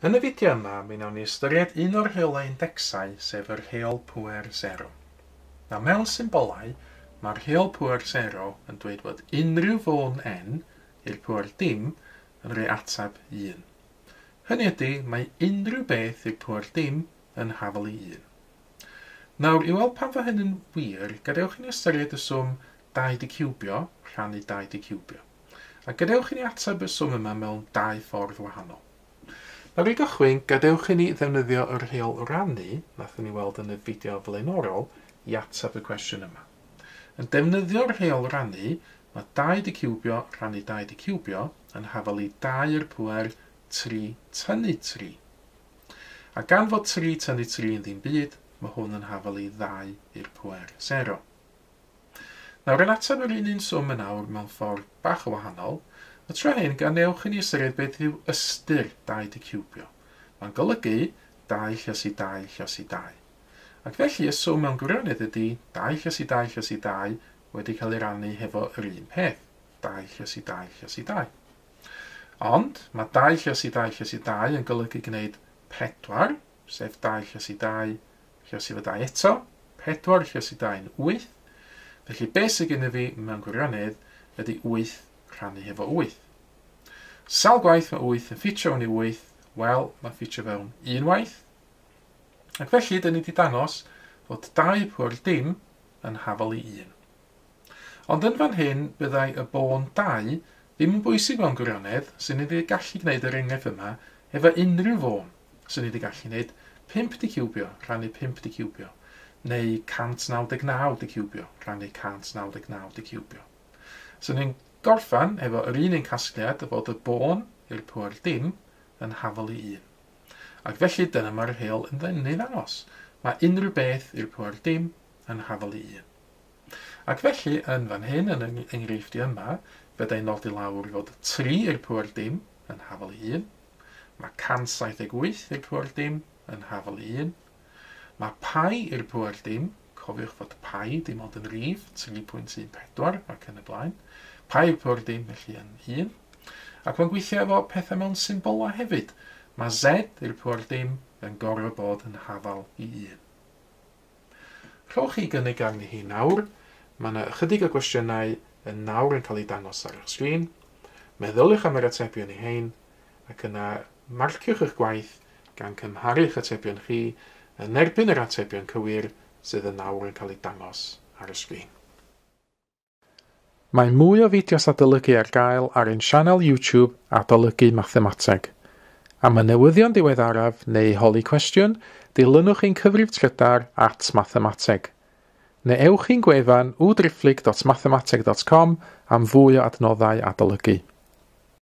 Yn y fideo yma, mi wnawn ni ystyried un o'r rheolau indecsau, sef y rheol pŵer sero. Nawr, mewn symbolau, mae'r rheol pŵer sero yn dweud bod unrhyw fôn n i'r pŵer dim yn rhoi ateb 1. Hynny ydy, mae unrhyw beth i'r pŵer dim yn hafal i 1. Nawr, i weld pam fo hyn yn wir, gadewch i ni ystyried y swm 2 di ciwbio rhannu 2 di ciwbio. A gadewch i ni ateb y swm yma mewn dau ffordd wahanol. Nawr i gychwyn, gadewch i ni ddefnyddio y rheol rannu, nathon ni weld yn y fideo flaenorol, i ateb y cwestiwn yma. Yn defnyddio'r rheol rannu, mae 2 di ciwbio rhannu 2 di ciwbio yn hafal i 2 i'r pŵer 3 tynnu 3. A gan fod 3 tynnu 3 yn ddim byd, mae hwn yn hafal i 2 i'r pŵer 0. Nawr, yn ateb yr un swm yn awr mewn ffordd bach o wahanol, y tro hyn gadewch i ni ystyried beth yw ystyr 2 di ciwbio. Mae'n golygu 2 lluosi 2 lluosi 2. Ac felly y swm mewn gwirionedd ydy 2 lluosi 2 lluosi 2 wedi cael ei rannu hefo yr un peth, 2 lluosi 2 lluosi 2. Ond mae 2 lluosi 2 lluosi 2 yn golygu gwneud 4, sef 2 lluosi 2 lluosi efo 2 eto, 4 lluosi 2 yn 8. Felly beth sydd gennym fi mewn gwirionedd ydy 8 rhannu hefo 8. Sawl gwaith mae 8 yn ffitio fewn i 8? Wel, mae'n ffitio fewn un waith. Ac felly, dyn ni wedi dangos fod 2 pŵer dim yn hafal i 1. Ond yn fan hyn, byddai y bôn 2 ddim yn bwysig mewn gwirionedd, sy'n ni wedi gallu gwneud yr enghraifft yma efo unrhyw fôn. Sy'n ni wedi gallu gwneud 5 di ciwbio rhannu 5 di ciwbio, neu 199 di ciwbio rhannu 199 di ciwbio. So ni'n gorffan efo yr un casgliad fod y bôn i'r pŵer dim yn hafal i 1. Ac felly dyna mae'r rheol yn ei ddangos. Mae unrhyw beth i'r pŵer dim yn hafal i 1. Ac felly yn fan hyn, yn y enghreifftiau yma, fydda i'n nodi lawr fod 3 i'r pŵer dim yn hafal i 1. Mae 178 i'r pŵer dim yn hafal i 1. Mae pi i'r pŵer dim, cofiwch fod pi dim ond yn rif, 3.14 ac yn y blaen. Pi i'r pŵer dim felly yn 1. Ac mae'n gweithio efo pethau mewn symbolau hefyd. Mae z i'r pŵer dim yn gorfod bod yn hafal i 1. Rhowch chi gynnig arni hi nawr. Mae yna ychydig o gwestiynau yn nawr yn cael eu dangos ar eich sgrin. Meddyliwch am yr atebion i hein, ac yna marciwch eich gwaith gan cymharu eich atebion chi yn erbyn yr atebion cywir sydd yn nawr yn cael eu dangos ar y sgrin. Mae mwy o fideos adolygu ar gael ar ein sianel YouTube Adolygu Mathemateg. Am y newyddion diweddaraf neu holi cwestiwn, dilynwch ein cyfrif trydar @mathemateg. Neu ewch i'n gwefan www.mathemateg.com am fwy o adnoddau adolygu.